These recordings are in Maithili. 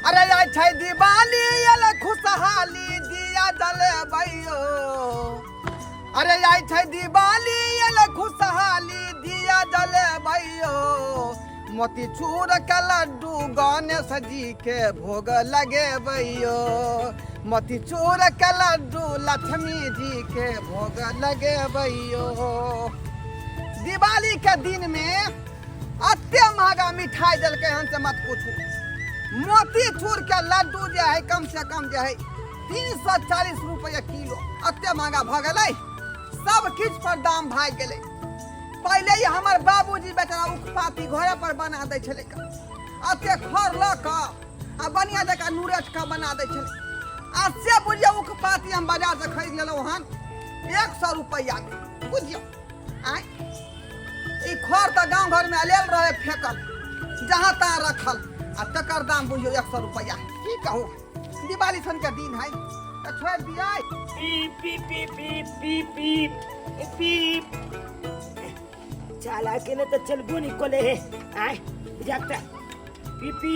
अरे आइ छै दिवाली एलै खुशहाली दिया जलेबैयो। अरे आइ छै दिवाली एलै खुशहाली दिया जलेबैयो। मोतीचूर के लड्डू गणेश जी के भोग लगेबैयो। मोतीचूर के लड्डू लक्ष्मी जी के भोग लगेबैयो। दिवाली के दिन में अते महंगा मिठाई देलकै हन से मत पूछू। मोतीचूर के लड्डू जे है कम से कम जे है 340 रुपया किलो, अते महंगा भऽ गेलै। सब किछु पर दाम भागि गेलै। पहिले ही हमर बाबूजी बेचारा उखपाती घरे पर बना दै छलै, अते खर लऽ कऽ आ बढ़िया जकाँ नूरेठ कऽ बना दै छलै। आ से बुझियौ उखपाती हम बाजार से खरीद लेलहुँ हन 100 रुपैआमे, बुझियौ। आँय ई खर तऽ गाँव घरमे अलेल रहे फेकल जहाँ तहाँ रखल, आ तकर दाम बुझियौ 100 रुपैआ। की कहू, दिवाली सन के दिन है तऽ छोड़ि दियै। पी पी पी पी पी पी पी चला के ने तो चलबो नहीं कोले है आय जागता पी पी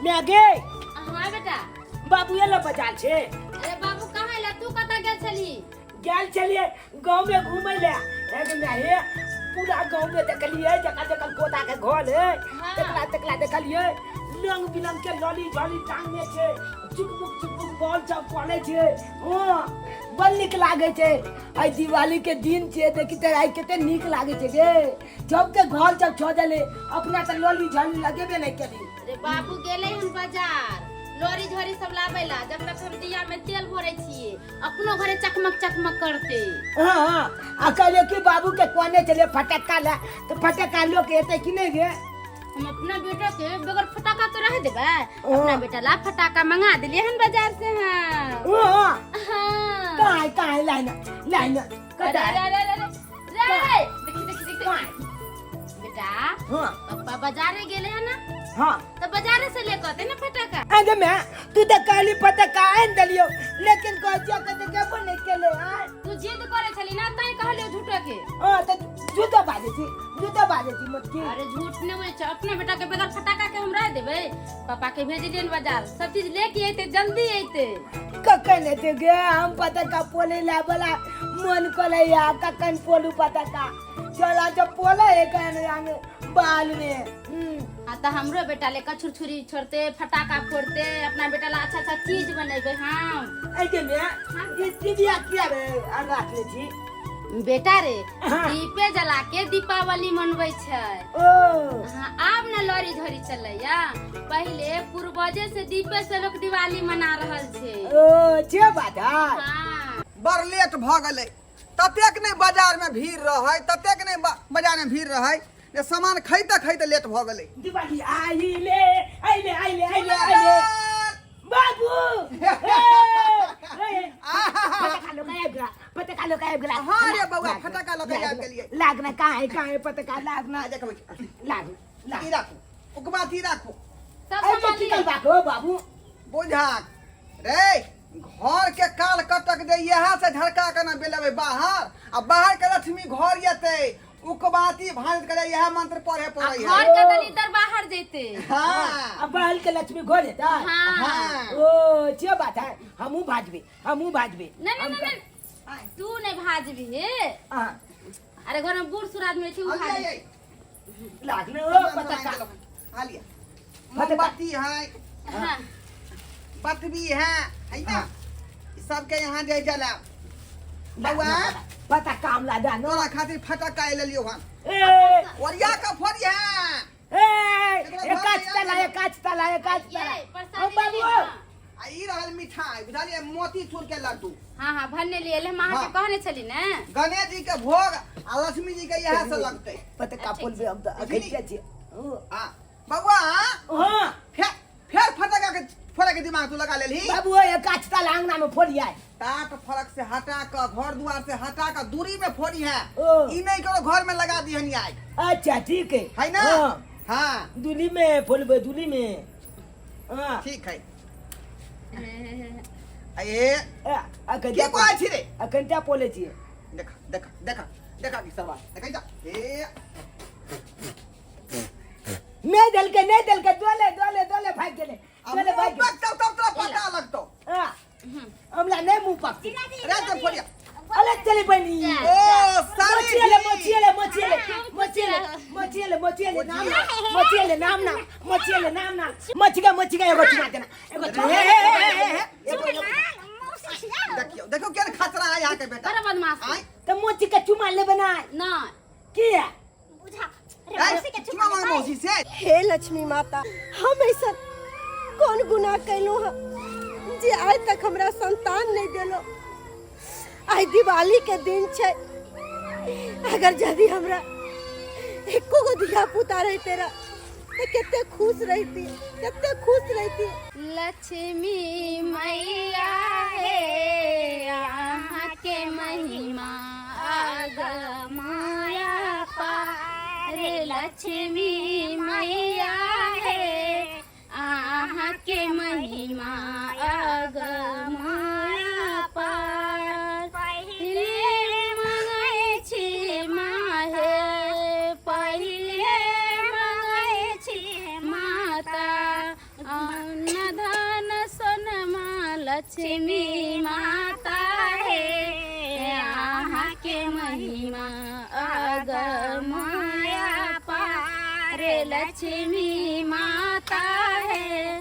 मैं आगे। हाँ बेटा। बाबू एलो बजाल छे। अरे बाबू कहाँ एला, तू कतऽ गेल छलही? गेल छलिए गांव में घूमे ले। एक में पूरा गांव में देखलिए जका जका कोता के घर है। हाँ। तकला तकला देखलिए रंग बिरंग के लॉली झॉली टांगने छे, चुकमुक चुकमुक बॉल सब पड़े छे। हाँ बड़ नीक लागे छे। आइ दिवाली के दिन छे, देखी त आइ कते नीक लागे छे गे। सबके घर सब सजले, अपना त लॉली झॉली लगेबे नहीं केली। अरे बाबू गेले हन बाजार लोरी झोरी सब लाबै ला, जब तक हम दिया में तेल भरे छिए अपनो घरे चकमक चकमक करते। हाँ हाँ, आ कहलिए कि बाबू के कोने चले फटक्का ला, तो फटक्का लोग एते कि नहीं गे? हम अपना बेटा के बगैर फटाका के रह देबै? अपना बेटा ला फटाका मंगा दिलिए हन बाजार से। हाँ हाँ हाँ। कहाँ कहाँ लाइन लाइन अरे कता अरे अरे अरे रे, देखी देखी देखी बेटा। हाँ पप्पा बाजारे गेले है ना? हाँ। तो बाजारे से लेकर आते ना फटाका। अरे मैं तू तो काली फटाका आन देलियो, लेकिन कह छियो के देखबो नहीं केले। आय तू जिद करे छली ना तई कहलियो झूठो के। हां तो झूठो बाजे छी, झूठो बाजे छी मत की। अरे झूठ नहीं बोले छो, अपना बेटा के बगैर फटाका के हम रह देबै? पापा के भेज दियन बाजार, सब चीज लेके अइते, जल्दी अइते। कखन एते गे? हम फटाका पोले ला बला मन करे या कखन पोलू फटाका। चला जब पोले एक आंगे बाल में। आ त हमरो बेटा ले छुरछुरी छोड़ते फटाका फोड़ते, अपना बेटा ला अच्छा अच्छा चीज बनेबे हम। ऐ के में ई दिव्या किया रे आ राख ले छी? बेटा रे, हाँ। दीपे जला के दीपावली मनबै छै। ओ हाँ, आब न लड़ी झड़ी चलैया, पहिले पूर्वजे से दीपे से लोग दिवाली मना रहल छै। ओ छे बात है। हाँ। बड़ लेट भऽ गेलै, ततेक नहि बाजार में भीड़ रहै, ततेक नहि बाजार में भीड़ रहै जे सामान खैते खैते लेट भऽ गेलै। दिवाली आइले आइले आइले आइले आइले बाबू। ए, फटका लोग आबि गेला, फटका लोग आबि गेला। हाँ रे बौआ, फटका लऽ के आबि गेलियै। लागना कहाँ है, कहाँ है फटका? लागना आ देखबै। लागना ई राखू, उकबाती राखू। सब ऐ सामान की लिअ। करबाक हो बाबू? बुझाक रे घर के काल कटक जे यहाँ से झड़का के ना बेलेबै बाहर, आ बाहर के लक्ष्मी घर एतै उकबाती भांज करे यह मंत्र पढ़े आ पड़ै है। घर के दलिदर बाहर जैते। हाँ। आ बाहर के लक्ष्मी घर एतै। हाँ। हाँ। ओ जे बात है, हमहूँ भाजबे, हमहूँ भाजबे। नहीं नहीं नहीं, नहीं तू नहीं भाजबी हे। हाँ। अरे घर में बूढ़ सूढ़ आदमी छै, उ आलिया, भाजबी। ये। लागने ओ पता आलिया। मोमबत्ती है। हाँ। बतबी है, है ना? सबके यहाँ जे जला बउआ। पता काम ला दानो। तोरा खातिर फटका लेलियो हन। ए ओरिया का फोड़ी है। ए एकाच तला, एकाच तला, एकाच तला। ये, प्रसादी ओ बाबू। ले हाँ। आ ई रहल मिठाई, बुझलिए, मोतीचूर के लड्डू। हाँ हाँ, भन्ने लिए हम अहाँ के हाँ। कहने छली ने। गणेश जी के भोग आ लक्ष्मी जी के इएह से लगतै। पता का बोलबे हम त बुझली? अखन छी। हाँ बउआ। हां। फेर फटका के फोड़े के दिमाग तू लगा लेलही। बाबू एकाच तला अंगना में फोड़िया। टाट फरक से हटा क, घर दुआर से हटा क दूरी में फोड़ी है। ओ। ई नहीं करो घर में लगा दी हनी आग। अच्छा ठीक है। है ना? हाँ। हाँ। दूली में फोड़बे, दूली में। हाँ। ठीक है। ए, ए, अखन की कहै छी रे? अखन टा पोले छी। देखा देखा देखा देखा की सवाल देखै जा। ए नहीं दलके, नहीं दलके, दोले दोले दोले भाग गेलै। मचिए ले नाम ना मचिए ले नाम ना मचिगा मचिगा एगो चुमा देना एगो चुमा हे, हे, हे, हे, हे। एगो एगो देखियो देखियो केहन खतरा है यहाँ के बेटा बड़ा बदमाश आय त मोची के चुमा लेबे ना नहीं किया बुझा अरे ए, मौसी के चुमा मांग मौसी से हे लक्ष्मी माता, हम ऐसा कौन गुनाह कैलू हँ जे आइ तक हमरा संतान नहीं देलो। आइ दिवाली के दिन छै, अगर यदि हमरा एको गो धिया पुता रहते रह तो कते खुश रहती, कते खुश रहती। लक्ष्मी मैया हे अहाँ के महिमा माया पार। लक्ष्मी मैया हे अहाँ के महिमा माया पार। पहिले मंगै छी माहे, पहिले मंगै छी माता, अन्न धन सोनमा लक्ष्मी माता हे अहाँ के महिमा अगमाया पार। लक्ष्मी माता हे।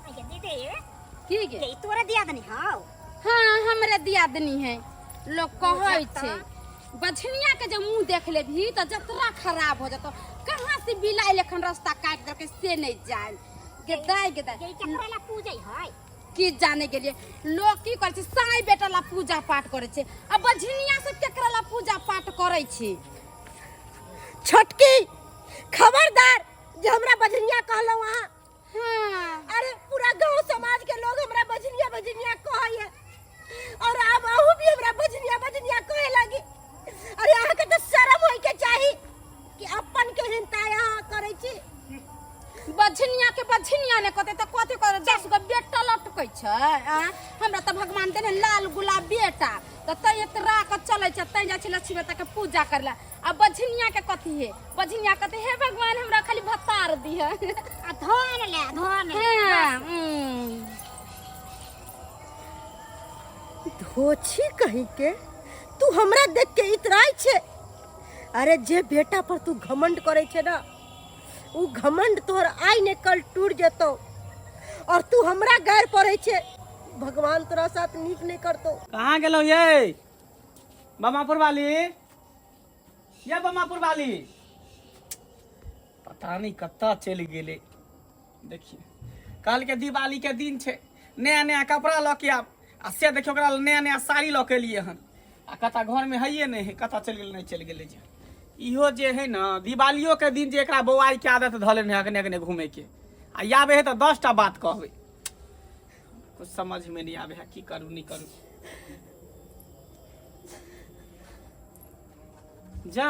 दीदी की गे? के तोरा दियादनी हौ? हाँ, हमरा दियादनी है। लोग कहै छै बझनिया के जब मुंह देख लेबही तऽ जतरा खराब हो जतो। कहाँ से बिलाई लेखन रास्ता काटि देलकै से नहीं जान। गेदाय गेदाय। ये केकरा ला पूजै है? की जाने गेलिए लोग की करै छै, साई बेटा ला पूजा पाठ करै छै आ बझनिया सब केकरा ला पूजा पाठ करै छै? छोटकी खबरदार जे हमरा बजनिया कहलहुँ अहाँ। हाँ। अरे पूरा गांव समाज के लोग हमरा बजनिया बजनिया कहैया और अब अहू भी हमरा बजनिया बजनिया कहे लगी। अरे अहाँ के तो शर्म होय के चाही कि अपन के हिंता अहाँ करै छी। बझनिया के बझनिया ने कहते तऽ कथी करे? 10 गो बेटा लटकै छै आ हमरा तऽ भगवान देने लाल गुलाब बेटा तऽ तै एतरा के चलै छै, तै जाइ छै लक्ष्मी माता के पूजा करे ला। आ बझनिया के कथी हे? बझनिया कहते हे भगवान हमरा खाली भतार दिह आ धन ले धन। हाँ। धोछी कहीं के तू हमरा देख के इतराय छे। अरे जे बेटा पर तू घमंड करे छे ना, उ घमंड तोहर आइ ने कल टूट जेतो और तू हमरा गैर पड़े छे। भगवान तोरा साथ नीक नहीं करतो। कहाँ गेलौ ये बमापुर वाली? ये बमापुर वाली पता नहीं कतऽ चलि गेलै। देखिए कल के दिवाली के दिन छै, नया नया कपड़ा लऽ के आब आ से देखियो ओकरा नया नया साड़ी लऽ के एलियै हन आ कतऽ घर में हइये नहि है, कतऽ चलि गेलै नहि चलि गेलै। जे इहो जे है ना दिवालियो के दिन जे एकरा बौआई के आदत धऽ लेने है अगने अगने घूमे के, आ आबे है तऽ 10टा बात कहबै। कुछ समझ में नहीं आबे है की करू नहीं करू। जा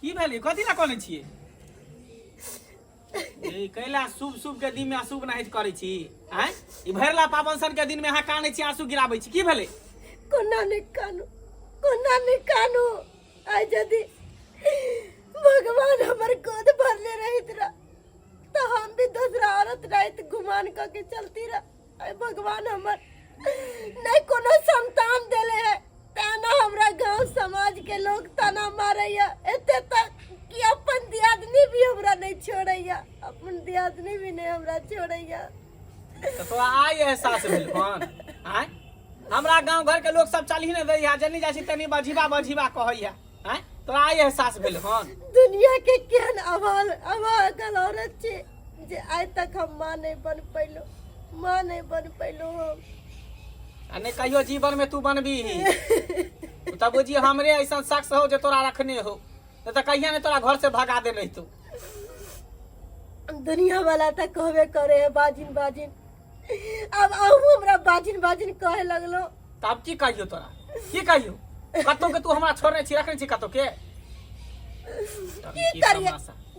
की भेलै? कथी ला कनै छियै? ए कैला शुभ शुभ के दिन में अशुभ नाहित करै छी? आँय, ई भरला पावन सन के दिन में अहाँ कानै छी, आंसू गिराबै छी, की भेलै? कोना नहि कानू, कोना नहि कानू। आइ यदि भगवान हमर गोद भरले रहित रह तो हम भी दोसरा औरत रहित गुमान कऽ के चलती रह। आइ भगवान हमर नहीं कोनो संतान देले है तेना हमरा गांव समाज के लोग ताना मारैया, एते तक कि अपन दियादनी भी हमरा नहीं छोड़ैया, अपन दियादनी भी नहीं हमरा छोड़ैया। तऽ तोरा आइ एहसास भेल हन? आँय, हमरा गांव घर के लोग सब चलही ने दैया, जनी जाइ छी तनी बझिबा बझिबा कहैया। आँय, तोरा आइ एहसास भेल हन? दुनिया के केहन अभाल अभागल औरत छै जे आइ तक हम माँ नहीं बन पैलो, माँ नहीं बन पैलो हम। आ नहीं कहियो जीवन में तू बनबी तब बुझी हमरे ऐसा शख्स हो जे तोरा रखने हो, नहीं तो कहिया ने तोरा घर से भगा दे। नहीं तो दुनिया वाला तो कहबे करे है बाजिन बाजिन, अब अहू हमरा बाजिन बाजिन कहे लगलो। तब की कहियो तोरा, की कहियो? कतौ के तू हमरा छोड़ने छी रखने छी कतौ के? की करिए,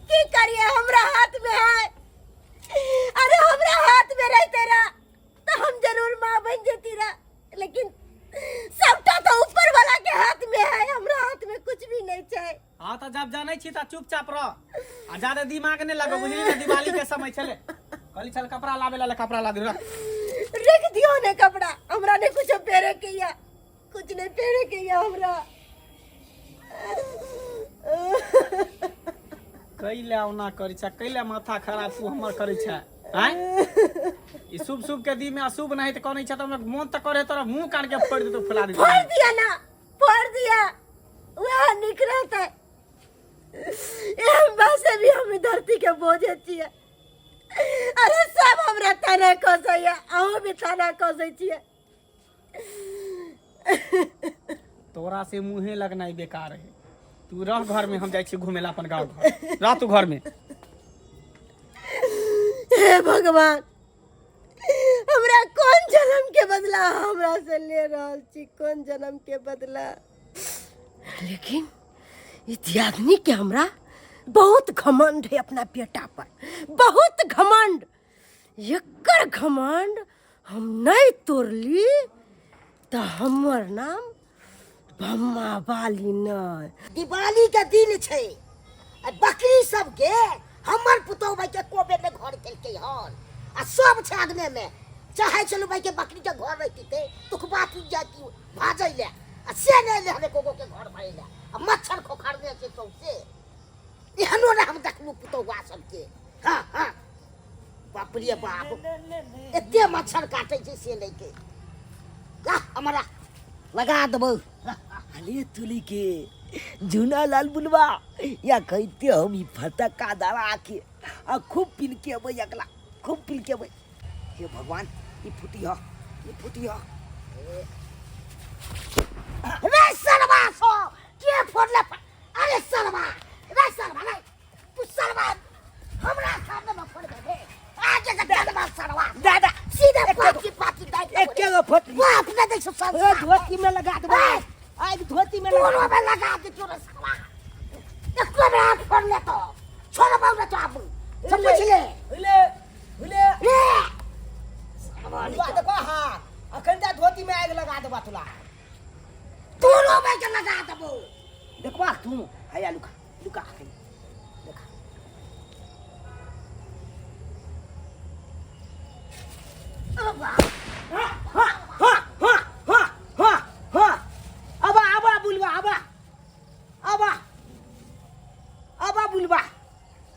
की करिए, हमरा हाथ में है। अरे हमरा हाथ में रहते रहा तो हम जरूर माँ बन जेती रहा, लेकिन सबटा तो ऊपर वाला के हाथ में है, हमरा हाथ में कुछ भी नहीं छै। हाँ तो जब जानै छी तऽ चुपचाप रह आ ज्यादा दिमाग नहीं लगो, बुझली ने? दिवाली के समय छले, कहली चल कपड़ा लाबे ला, कपड़ा ला दे रख। रख दियो ने कपड़ा, हमरा नहीं कुछ पहरे के या, कुछ नहीं पहरे के या हमरा। कैला ओना करै छै, कैला माथा खराब तू हमर करै छै? आँय, ई शुभ शुभ के दिन में अशुभ नहीं तऽ करै छै तऽ हमरा मोन तऽ करे तोरा मुंह कान के फोड़ि देतौ, फुला देतौ। फोड़ दिया ना, फोड़ दिया, वह निक रहता। एहन बात से भी हम धरती के बोझे छियै। अरे सब हमरा ताना कसैया, अहूँ भी ताना कसै छियै। तोरा से मुँहे लगनाइ बेकार है। तू रह घर में, हम जाइ छी घूमे ला अपन गाँव घर। रह तू घर में। हे भगवान, हमरा कोन जन्म के बदला हमरा से ले रहल छी, कोन जन्म के बदला? लेकिन ई दियादनी के हमरा बहुत घमंड है अपना बेटा पर, बहुत घमंड। एकर घमंड हम नहीं तोड़ली तऽ हमर नाम बम्मा बाली नहीं। दिवाली के दिन छै आ बकरी सबके हमर पुतोहु भाई के कोबे में घर केलकै हन आ सब छै अगने में। चाहे छलू भाई के बकरी के घर रहितै ते तुकबा टूटि जाती भाजै ले, आ से नहि एलै हन एको गो के घर भरै ले। आ मच्छर खोखरने छै सौंसे। एहनो ने हम देखलू पुतोहुआ सबके। हाँ हाँ, बाप रे बाप, एते मच्छर काटै छै से नहि के। ला हमरा लगा देबौ। अरे तुली के जूना लाल बुलवा या कहते हम ई फटक्का दरा के आ खूब पिल के अबै, अगला खूब पिल के अबै। हे भगवान, ई फुटी ह, ई फुटी ह। रे सरवा सो के फोड़ले? अरे सरवा, रे सरवा, रे तू सरवा हमरा सामने में फोड़ दे रे। आगे के दादा सरवा दादा सीधे पाकी पाकी दाइ। एके गो फट बाप ने देख ओ धोती में लगा देबो, आग धोती में लगा। तोरो में लगा दे तोरे सरवा। एको बेर हाथ फोड़ ले तो छोड़ बाऊ ने तो आबू सब बुझ ले। ले ले रे बुलवा देखो, हां अखन ता धोती में आग लगा देबा तोला। तोरो में के लगा देबो। देखबा तू, हैया लुका लुका अखन देखा। हाँ हाँ हाँ हाँ हाँ हाँ, आबा आबा बुलवा, आबा आबा आबा बुलवा।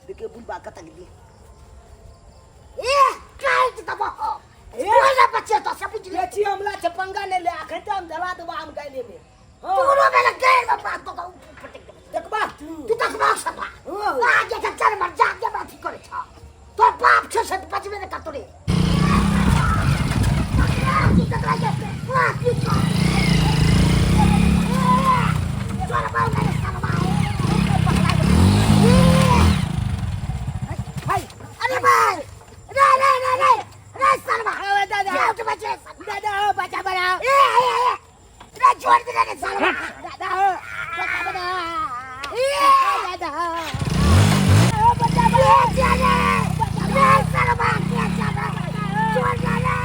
देखिए बुलवा कतक दी। ए काट देबो तोरा बच्चे तो सब बुझ ले। बेची हमला छै पंगा ले ले, अखन तऽ हम धरा देबो आम गायले में। तोरो में लग गए में बात तो फटक देबो। देखबा तू, तू देखबा सफा। हाँ। आगे के चल मर जा के बात करे छ तोर बाप छ से बचबे ने करतो रे। अरे भाई, रे रे रे रे रे सरवा, दादा जाओ बचे। दादा हो बचा बना। ए ए ए रे छोड़ दे रे सरवा। दादा हो बचा बना। ए दादा हो बचा बना। ए चले रे सरवा, के चले छोड़ दे रे रे।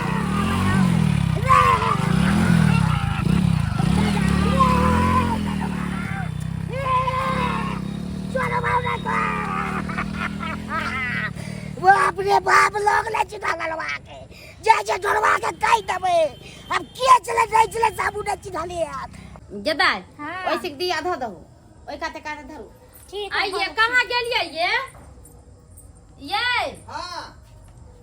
वो अपने बाप लोग ले चिन्हा लड़वा के जय जय ढोलवा के कह देबे। अब के चले नहीं चले साबुन नहीं चिन्हा ले यार। गेदाय हाँ। ओइसे दिया धऽ दहु, ओइ काते काते धरू। ठीक है। आइए, कहाँ गेलियै ये? ये हाँ।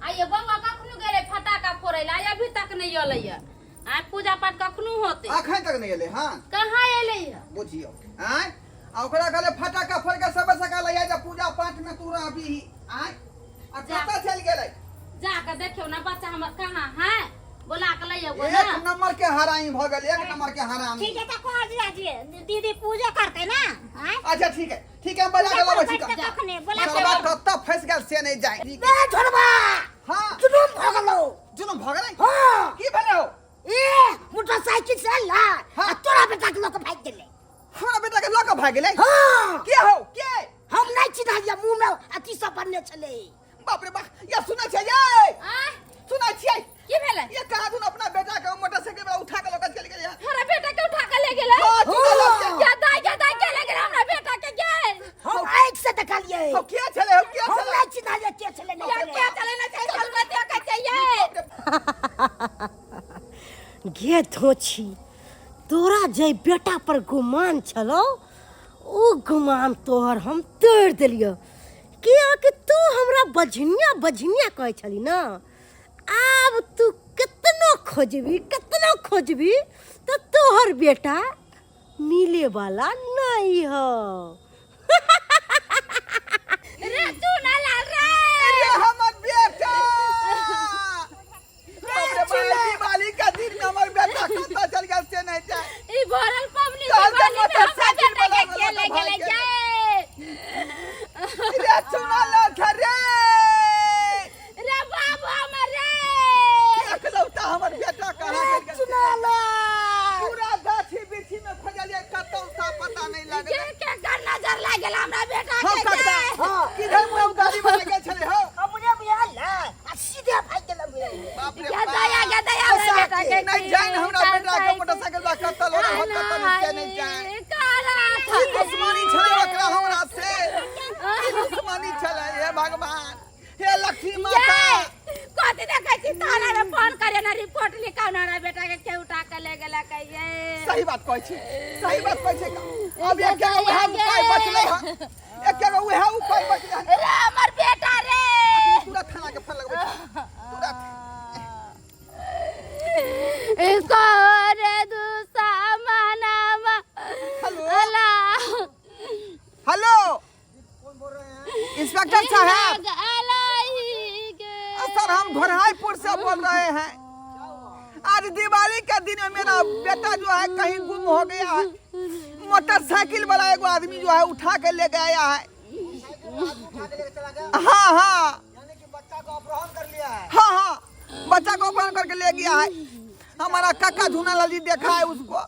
आइए, बौआ कखनो गेलै फटाका फोड़ै लए, आइ अभी तक नहि एलै ये। आइ पूजा पाठ कखनो होतै? अखन तक नहीं एलै? हाँ। कहाँ एलै ये? बुझियौ, आँय, आ ओकरा कहले फटाका फोड़ के सब सकाल आइ जा पूजा पाठ में तू रहबी। आँय, आ कतऽ चलि गेलै? जा कऽ देखियौ ने बच्चा हमर कहाँ है, बोला कऽ लैयौ गो ने। एक नंबर के हरामी भऽ गेल, एक नंबर के हरामी। ठीक है तो कह दिया जी, दीदी पूजा करते ना? हाँ? अच्छा ठीक है, ठीक है, हम बजा के लाबै छी। करते कखने बोला के। सरबा कतऽ फंसि गेल से नहि जाय। बे झोड़बा। हाँ। जुलुम भऽ गेलौ। जुलुम भऽ गेलै? हाँ। की भेलै हो? ए मोटरसाइकिल से ला हाँ। आ तोरा बेटा के लऽ के भागि गेलै। हमरा बेटा के लऽ के भागि गेलै? हाँ। के हो के? हम नहि चिन्हलियै, मुँह में अथी सब बनने छलै। बाप रे बाप, या सुनै छियै ये? आँय? सुनै छियै? की भेलै? ये कहाँ दुन अपना बेटा के मोटरसाइकिल पर उठा के लऽ के चलि गेलै। हमरा बेटा के उठा के ले गेलै? हाँ, चुना लऽ के। क्या दाई, क्या दाई, के ले गेलै हमरा बेटा के? के हम आँखि से देखलियै। हो के छलै? हो के हम छलै? नहि चिन्हलियै के छलै नहि या छलै। के चले ना छै चलबै देखै छै ये। गे धोछी, तोरा जे बेटा पर गुमान छलो ओ गुमान तोहर हम तोड़ि देलियौ कियाकि तू हमरा बझनिया बझनिया कहै छली ना आब तू कितनो खोजबी कितनो खोजबी तऽ तोहर बेटा मिले वाला नहीं हो। रे तू ना लाल रे। अरे हमर बेटा, बाप रे बाप, दिवाली के दिन में हमर बेटा कतऽ चल गेल से नहीं जाए। ई भरल पबनी चल दिवाली में हमरा मोटरसाइकिल बेटा के वाला खेले वाला गेले भाई गे। रे चुना लाल रे। रे बाबू हमर रे। एकलौता हमर बेटा कहाँ चल गेल? चुना लाल। पूरा गाछी बिरछी में खोजलियै, कतौ सा पता नहीं लगलै। के के कर नजर लाग गेल हमरा बेटा हम के कतऽ गे? किधर मुँह हम गाड़ी वाला गेल छलै हौ? अपने बिहार ला आ सीधे भाग गेल बाप रे गे बाप। दया गे दया हमरा बेटा के। नहीं जान हमरा बेटा के मोटरसाइकिल बा कतऽ लोड़ा हम कतऽ नहीं से नहीं जान। की दुश्मनी छलै ओकरा हमरा से? की दुश्मनी छलै? हे भगवान, हे लक्ष्मी माता। कथी देखै छी तारा रे? फोन करे ना, रिपोर्ट लिखाउ ना, हमरा बेटा के के उठा के ले गेला कहिए। सही बात कहै छी, सही बात कहै छी। अब एक गो उएह उपाय बचलै हन, एक गो उएह उपाय बचलै हन। रे हमर बेटा रे। तुरंत थाना के फोन लगबै छी, तुरंत। करे दुसामनामा। हेलो। अला। हेलो इंस्पेक्टर साहब। सर, हम घोरहाईपुर से बोल रहे हैं। आज दिवाली के दिन में मेरा बेटा जो है कहीं गुम हो गया है। मोटरसाइकिल वाला एगो आदमी जो है उठा के ले गया है। हाँ हाँ हाँ हाँ, बच्चा को अपहरण करके ले गया है। हमारा काका झूना जी देखा है उसको।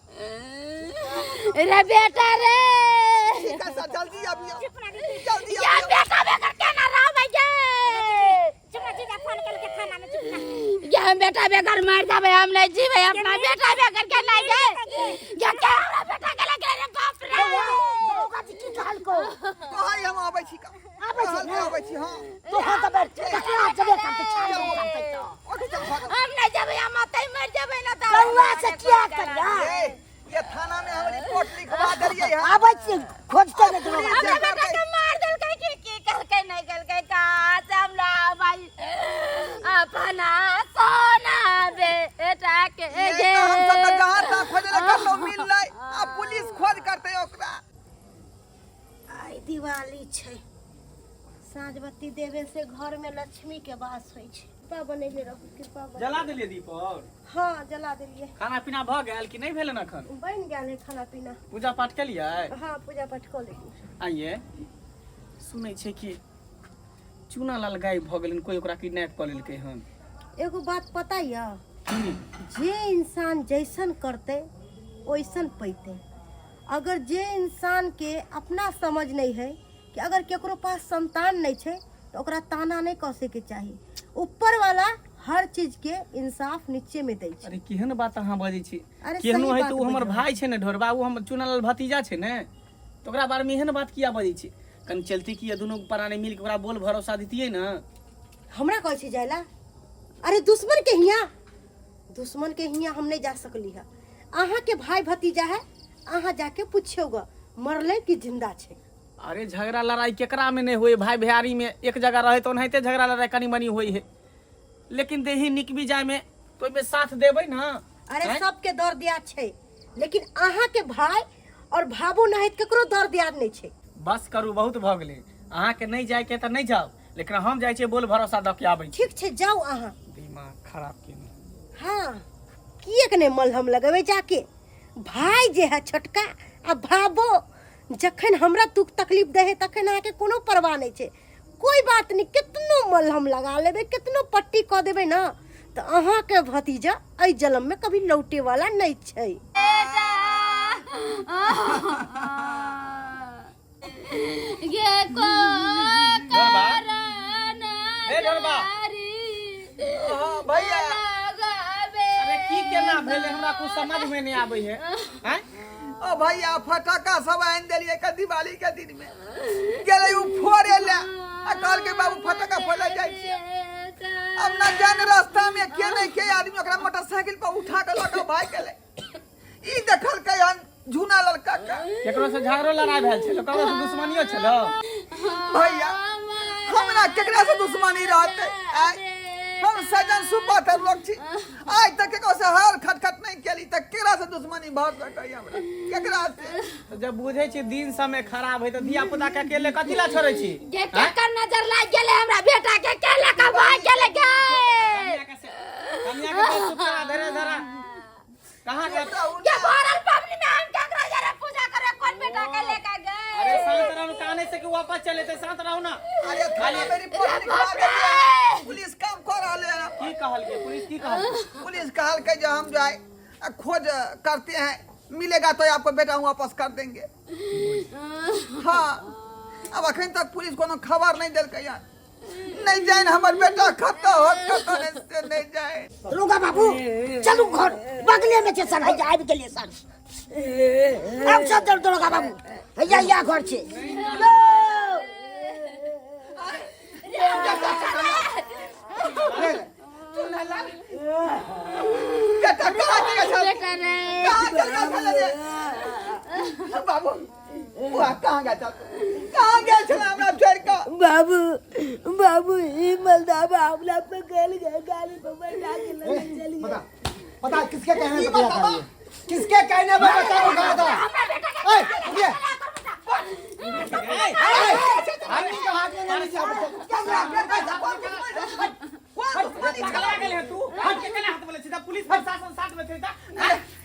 रे बेटा रे। ठीक है सर, जल्दी आबिए, जल्दी या आबिए। बेटा बेगर केना रहबै गे? चुप ना, जीजा फोन करके थाना में, चुप ना। गे हम बेटा बेगर मर जाबै, हम नहीं जीबै अपना बेटा बेगर के नहीं गे। गे के हमरा बेटा के लगे रे? बाप रे। दरोगा जी की कहलको? कहै हम आबै छी का। आबै छी ने? आबै छी, हाँ। तो हाँ तऽ बेर ककरा जबे करते छान जबे करते तो ओठ चल भागो। हम नहीं जेबै, हम ओतै मर जेबै ना तऽ। कौआ से किया करिया? ए, ये थाना में हम रिपोर्ट लिखवा देलियै हन। आबै छी, खोजते ने दरोगा। हमरा बेटा के मार देलकै की की कहलकै नहीं कहलकै? कहाँ से हम लाबै अपना सोना बेटा के ये गे? तो हम सब तऽ जहाँ तहाँ खोजले कतौ मिललै, आ पुलिस खोज करतै ओकरा। आइ दिवाली छै, साँझ बत्ती देवे से घर में लक्ष्मी के वास होइ छै। कृपा बनैले रहू, कृपा बनेले। जला देलियै दीप और? हाँ, जला देलियै। खाना पीना भऽ गेल कि नहि भेल एखन? बनि गेल है खाना पीना। पूजा पाठ केलियै? हाँ, पूजा पाठ कऽ लेलियै। आइए सुनै छै कि चूना लाल गायब भऽ गेलनि, कोई ओकरा किडनैप कऽ लेलकै हन। एगो बात पता यऽ? की? जे इंसान जैसन करतै ओइसन पैतै। अगर जे इंसान के अपना समझ नहीं है कि अगर केकरो पास संतान नहीं छै तऽ ओकरा ताना नहीं कसै के चाही। ऊपर वाला हर चीज के इंसाफ नीचे में दै छै। अरे केहन बात अहाँ बजै छी? अरे केहनो सही है बात तऽ ओ हमर बजलहुँ। भाय छै ने ढोरबा, ओ हमर चुनालाल भतीजा छै ने, तऽ ओकरा बारेमे एहन बात किया बजै छी? कनि चलती कि दुनू प्राणी मिल के ओकरा बोल भरोसा दितियै ने। हमरा कहै छी जाय ला? अरे दुश्मन के हियाँ, दुश्मन के हियाँ हम नहीं जा सकली है। अहाँ के भाई भतीजा है, अहाँ जाके पूछियो ग मरले कि जिंदा छै। अरे झगड़ा लड़ाई केकरा में नहीं होई? भाई भैयारी में एक जगह रहे तो ओनाहिते झगड़ा लड़ाई कनी मनी होई है, लेकिन देही निक भी जाय में तो ओहिमे साथ देबै ना। अरे आँय? सबके दर दिया छै, लेकिन अहाँ के भाई और भाबो नाहित केकरो दर दियाद नहीं छै। बस करू, बहुत भऽ गेलै। अहाँके नहि जायके तऽ नहि जाउ, लेकिन हम जाइ छियै, बोल भरोसा दऽ के आबै छी। ठीक छै, जाउ अहाँ। दिमाग खराब केने। हाँ, किएक नहि मलहम लगेबै जाके? भाई जे है छोटका आ भाबो जखन हमरा दुख तकलीफ दै है तखन अहाँके कोनो परवाह नहि छै। कोई बात नहि, कितनो मलहम लगा लेबै, कितनो पट्टी कऽ देबै ने, तऽ अहाँके भतीजा एहि जन्म में कभी लौटे वाला नहि छै। गे को ढोरबा। कारण ए ढोरबा। हाँ भैया। अरे की केना भेलै, हमरा कुछ समझ में नहि आबै है, आँय? ओ भैया, फटाका सब आनि देलियै का दिवाली के दिन में। गेलै उ फोड़े ले आ कहलकै बाबू फटाका फोड़े जाइ छियै। अब न जान रास्ता में के नहीं के आदमी ओकरा मोटरसाइकिल पर उठा के लऽ के भागि गेलै। ई देखलकै हन झूना लाल काका। केकरो से झगड़ो लड़ाई भेल छलो, ककरो से दुश्मनियो छलो? भैया हमरा केकरा से दुश्मनी रहते? आय हम सजन सुपातर लोग छी, आइ तक केकरो से हर खटखट नहीं केली, त केकरा से दुश्मनी भऽ सकैया हमरा, केकरा से? तऽ जब बुझै छी दिन समय खराब है तऽ धिया पुता के अकेले कथी ला छोड़ै छी? गे केकर नजर लागि गेलै हमरा बेटा के, के लऽ कऽ भागि गेलै गे? कनिया के बस चुप करा, धीरे धीरे कहाँ के के भरल पबनी में हम केकरा जरे पूजा करे, कोन बेटा के लेके गए? अरे शांत रहो, काने से कि वापस चले ते, शांत रहो ना। अरे थाना में रिपोर्ट लिखवा देलियै, पुलिस काम कर रहले हन। की कहल के पुलिस, की कहल? पुलिस कहल के जो हम जो है खोज करते हैं, मिलेगा तो आपको बेटा वापस कर देंगे। हाँ अब अखन तक पुलिस कोनो खबर नहीं देलकै यार, नहीं जाए हमर बेटा खत्ता हो खत्ता नहीं से नहीं जाए। दरोगा बाबू चलू घर बगले में छै सर, हैया आबि गेलियै सर। आब सब दरोगा बाबू हैया या घर छै। बेटा कहाँ चल गया? बेटा रे कहाँ चल गया छल रे बाबू? बुआ कहाँ गया चल, कहाँ गया छल हमरा छोड़ के? बाबू बाबू ई मलदाबा हमरा पे गल गए, गाड़ी पर बैठा के लगे चल गए। बता बता किसके कहने पे किया था ये? किसके कहने पे बता उठाया था? ए, रुकिए। आदमी का हाथ में नहीं लीजिए आप। पगला गेल है तू, हट के केना हाथ बोले छी? पुलिस प्रशासन साथ में छै त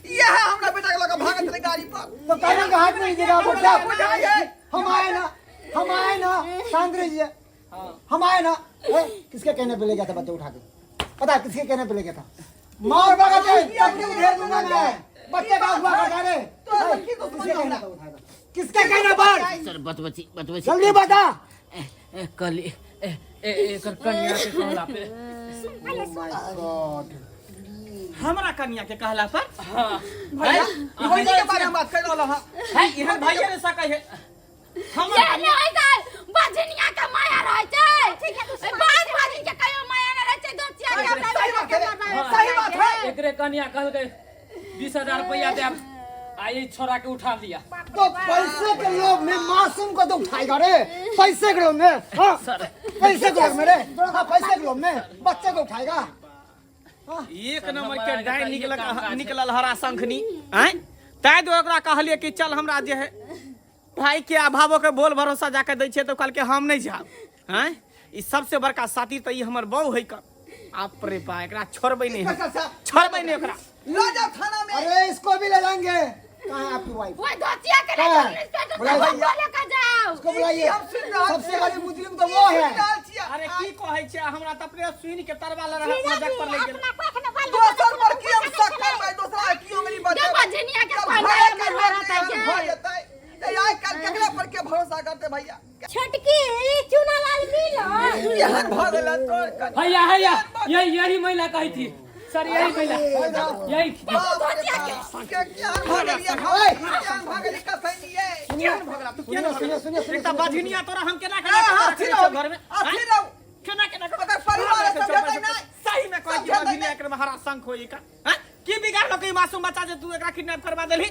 ये है हमरा बेटा के लगा भागत रहे गाड़ी पर। तो कानून का हाथ में लीजिएगा आप क्या? बुझाइए। हम आए ना, हम आए ना, शांत रहिए, हम आए ना। ए, किसके कहने पे ले गया था बच्चा उठा के? पता है किसके कहने पे ले गया था? मार भगत है, तब उधेड़ दूंगा मैं। बच्चे का हुआ बता रे। किसके कहने पे उठाया था? किसके कहने पर? सर बतबची बतबची, जल्दी बता। कल एकर कन्या के कहला पे। गॉड, हमरा कन्या के कहला पर? हाँ भैया भौजी के बारे में बात कर रहल हँ। है एहन भाइये ने सकै है हमर। ये नहि होइ छै, बझनिया के माया रहै छै, बाज बाजिन के कहियो माया नहि रहै छै। दोचिया के हमरा सही बेटा बात के है, मरबाबै सही बात है। एकरे कन्या कहलकै 20,000 रुपया देब आ ई छोरा के उठा लिया। तो पैसे के लोभ में मासूम को तो उठाएगा रे, पैसे के लोभ में। हाँ पैसे के लोभ में रे, हाँ पैसे के लोभ में बच्चे को उठाएगा। एक नंबर के डाइन निकलल निकलल हरा शंखनी आँय, ताहि दुआरे ओकरा कहलियै कि चल हमरा जे है भाई के अभावो के बोल भरोसा जाके दै छियै तऽ कहलकै हम नहि जायब। आँय ई सबसे बड़का साथी तऽ ई हमर बहू है कऽ। आप रे बा, एकरा छोड़बै नहि हम, छोड़बै नहि ओकरा। लऽ जाओ थाना में। अरे इसको भी ले जाएंगे। कहाँ है आपकी वाइफ? ओइ दोचिया के कहाँ ले है? जाओ, इंस्पेक्टर बुलाइए। साहब बोले के जाओ। इसको बुलाइए। हम सुन रहल सबसे छियै। बड़ी मुजरिम तो वो है। सुन रहल छियै। अरे की कहै छै, हमरा तऽ अपने सुनि के तरवा लड़ मजाक पर लागि गेल। दोसर पर की हम शक करबै, दोसरा की उंगली बतेबै? बझनिया के जब कोन घरे के मारत लोग है एहन के? भऽ जेतै तऽ आइ काल्हि केकरा पर के भरोसा करतै भैया? छोटकी चूना लाल मिलल एहन भऽ गेलै तोर कनि। हैया हैया यही यही महिला कही थी सर, यही महिला यही थी। बाप रे बाप, के केहन भऽ गेलियै केहन भऽ गेली कसैनियै? केहन भऽ गेला तू, केहन सुनिए भऽ सुनिए गेला? सुनिए सुनिए। एकटा बझनिया तोरा हम केना ए, केना हाँ, रखने स्थिर छियौ रहू, घर में? स्थिर रहू। केना केना ओकर परिवार समझेतै नहि। सही में कहै छी समझेतै बझनिया नहि। एकर में हरा शंख होई का। हैं की बिगाड़लकै ई मासूम बच्चा जे तू एकरा किडनैप करवा देलही?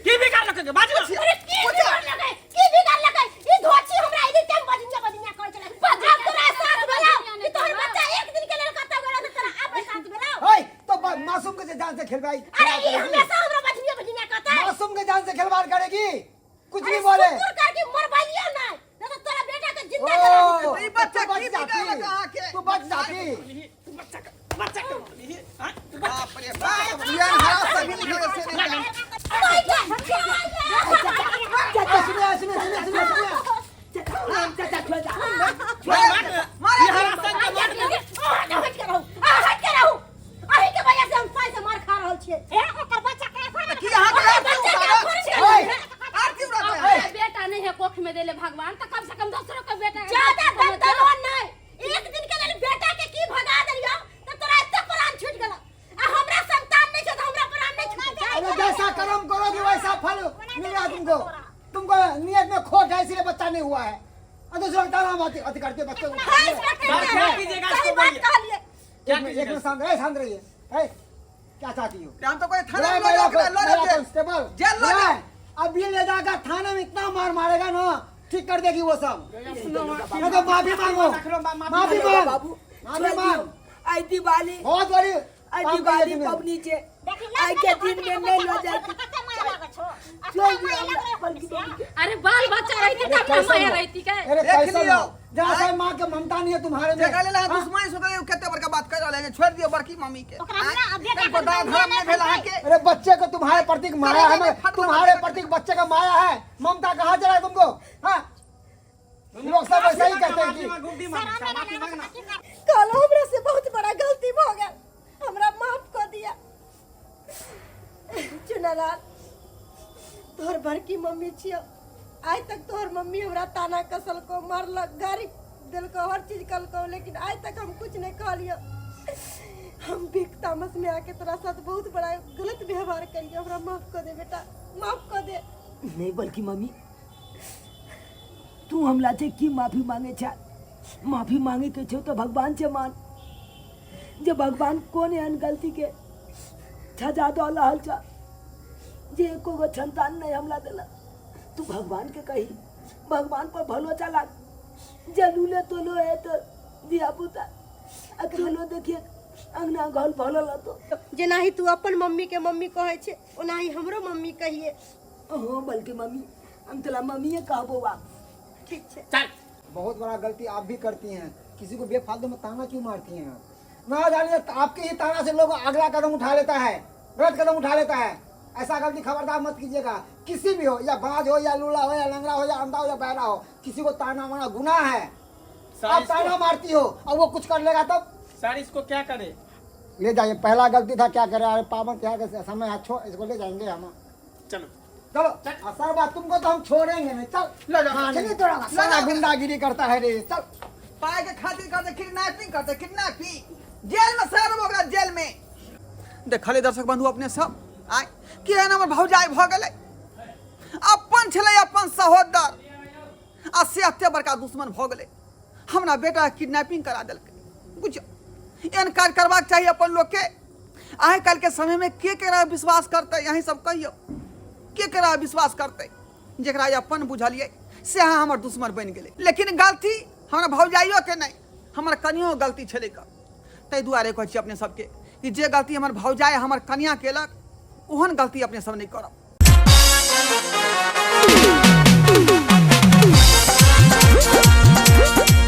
की बिगाड़लकै गे? बाजू ना। अरे की बिगाड़ लगे, की बिगाड़ लगे? ई धोची हमरा इधर केम बजिया बजिया कहै छलै। आब तोरा साथ भेलौ कि तोहर बच्चा एक दिन के लेल कतौ गेलौ तऽ तोरा आब साथ भेलौ? ओए, तो मासूम के जान से खेलवाई। अरे ई हमेशा हमरा बजिया बजिया कहतै। मासूम के जान से खिलवाड़ करेगी, कुछ भी अरे बोले। सुकुर करके मरबैलियौ नहि, नहि तऽ तोरा बेटा के जिंदा जला ओ, ई बच्चा तू बच की जाती, बिगाड़लक अहाँके? तू बच जाती। तू बच्चा के बच्चा के मारलिही, हैं? तू बाप रे बाप, एहन हरा सभी निकलै से नहि जाने। चाचा सुनिए सुनिए सुनिए सुनिए सुनिए। चाचा छोड़ जा। मार, ई हरा शंख के मार। हट के रहू, हट के रहू। अही के वजह से हम पाई से मार खा रहल छियै। ए ओकर बच्चा के की अहाँके आरती उतारत? ओए, आरती उतारत? बेटा नहीं है कोख में देले भगवान तो कम से कम दोसरों के बेटा के ज्यादा दंदलो नहीं, एक दिन के लेल बेटा के की भगा देलियौ त तोरा एते प्राण छूट गेलौ, आ हमरा संतान नहीं छै त हमरा प्राण नहीं छूटै। अरे जैसा कर्म करोगे वैसा फल मिलेगा तुमको। तुमको नियत में खोट है इसलिए बच्चा नहीं हुआ है, और दूसरा ताना अति अति करते बच्चे को। हां, सर, क्या कीजिएगा सही इसको बात बोलिए। कहलिए। क्या एक मिनट, एक कीजिएगा? मिनट शांत रहिए, शांत रहिए। ए, क्या चाहती हो? हम तो कोई थाना बुलाए में महिला लऽ जाओ, को- लऽ महिला जाओ, कांस्टेबल जेल लऽ बुलाए। जाओ। अभी ले जाकर थाने में इतना मार मारेगा ना, ठीक कर देगी वो सब। नहीं तो माफी मांगो, माफी मांग, बाबू, माफी छोड़ मांग। दियौ। आइ दिवाली, बहुत बड़ी आइ काम दिवाली किया तुमने। पबनी छै, देखी आइ के दिन में नहीं लऽ जाय के। कते माया लागै छौ। छोड़ दियौ हमरा, बल्कि मम्मी के। अरे बाल बच्चा रहती अरे तब ना कैसन माया हो? रहती के। अरे देख कैसन लियौ। हो? जरा सा माँ के ममता नहीं है तुम्हारे में। जकरा लेल अहाँ हाँ? दुश्मनी सोचलियै, ओ कते बड़का बात कहि रहल है। छोड़ि दियौ बड़की मम्मी के। ओकरा हमरा बेटा तनिको के दाँत धरम नहि भेल अहाँके। अरे बच्चे को तुम्हारे प्रति माया है, अरे फट- तुम्हारे प्रति बच्चे का माया है, ममता कहाँ चला है तुमको? हाँ? लोग सब ऐसा ही कहते हैं कि घुमटी मार, माफी मांगना। कल हमरा से बहुत बड़ा गलती भ गेल, हमरा माफ कर दिया। चुनालाल, तोहर बड़की मम्मी छियो, आइ तक तोहर मम्मी हमरा ताना कसलको, मारलक, गारी देलको, हर चीज कलको, लेकिन आइ तक हम कुछ नहीं कहलियो। हम भीख तामस में आके तोरा साथ बहुत बड़ा गलत व्यवहार करियो, हमरा माफ कर दे बेटा, माफ कर दे। नहीं बल्कि मम्मी, तू हमला से की माफी मांगे छा? माफी मांगे के छो तो भगवान से मान, जे भगवान कोन एहन गलती के सजा दऽ रहल छ जे एको गो संतान नहीं हमला देलक। तू भगवान के कही, भगवान पर भरोसा लाग, जलूले तोलो है तो धिया पुता आ तोलो देखिए अंगना घर भरल हतो। जेनाही तू अपन मम्मी के मम्मी कहै छै, ओनाही हमरो मम्मी कहिए। हाँ बल्कि मम्मी, हम तोला मम्मीए कहबो बा। ठीक छै। चल। बहुत बड़ा गलती आप भी करती हैं, किसी को बेफालतू में ताना क्यों मारती हैं आप? ना जानिए आपके ही ताना से लोग अगला कदम उठा लेता है, गलत कदम उठा लेता है। ऐसा गलती खबरदार मत कीजिएगा, किसी भी हो, या बाज हो या लूला हो या लंगड़ा हो या अंधा हो या बहरा हो, किसी को ताना मारना गुनाह है। सर, आप इसको- ताना मारती हो और वो कुछ कर लेगा तब? सर इसको क्या करे? ले जाइए, पहला गलती था, क्या करे? अरे पावन त्याग के समय है, छोड़, इसको ले जाएंगे हम। चलो चलो सर बात तुमको तो हम छोड़ेंगे नहीं, चल ले जाओ। चलिए तोड़ा सारा गुंडागिरी करता है रे, चल। पाय के खातिर करते किडनैपिंग, करते किडनैपिंग, जेल में सर ओकरा जेल में। देखले दर्शक बंधु अपने सब आय केहन हमर भौजाई भऽ गेलै, अपन छलै अपन सहोदर आ से एते बड़का दुश्मन भऽ गेलै, हमरा बेटा किडनैपिंग करा देलकै। बुझियौ एहन काज करबाक चाही अपन लोकके? आइ काल्हिके समयमे के केकरा विश्वास करतै? अहीं सब कहियौ, के केकरा विश्वास करतै? जकरा अपन बुझलियै से हमर दुश्मन बनि गेलै। लेकिन गलती हमरा भौजाइयोके नहि, हमर कनियो गलती छलै कऽ। ताहि दुआरे कहै छी अपने सबके कि जे गलती हमर भौजाइ हमर कनिया केलक, ओहन गलती अपने सब नहि करब।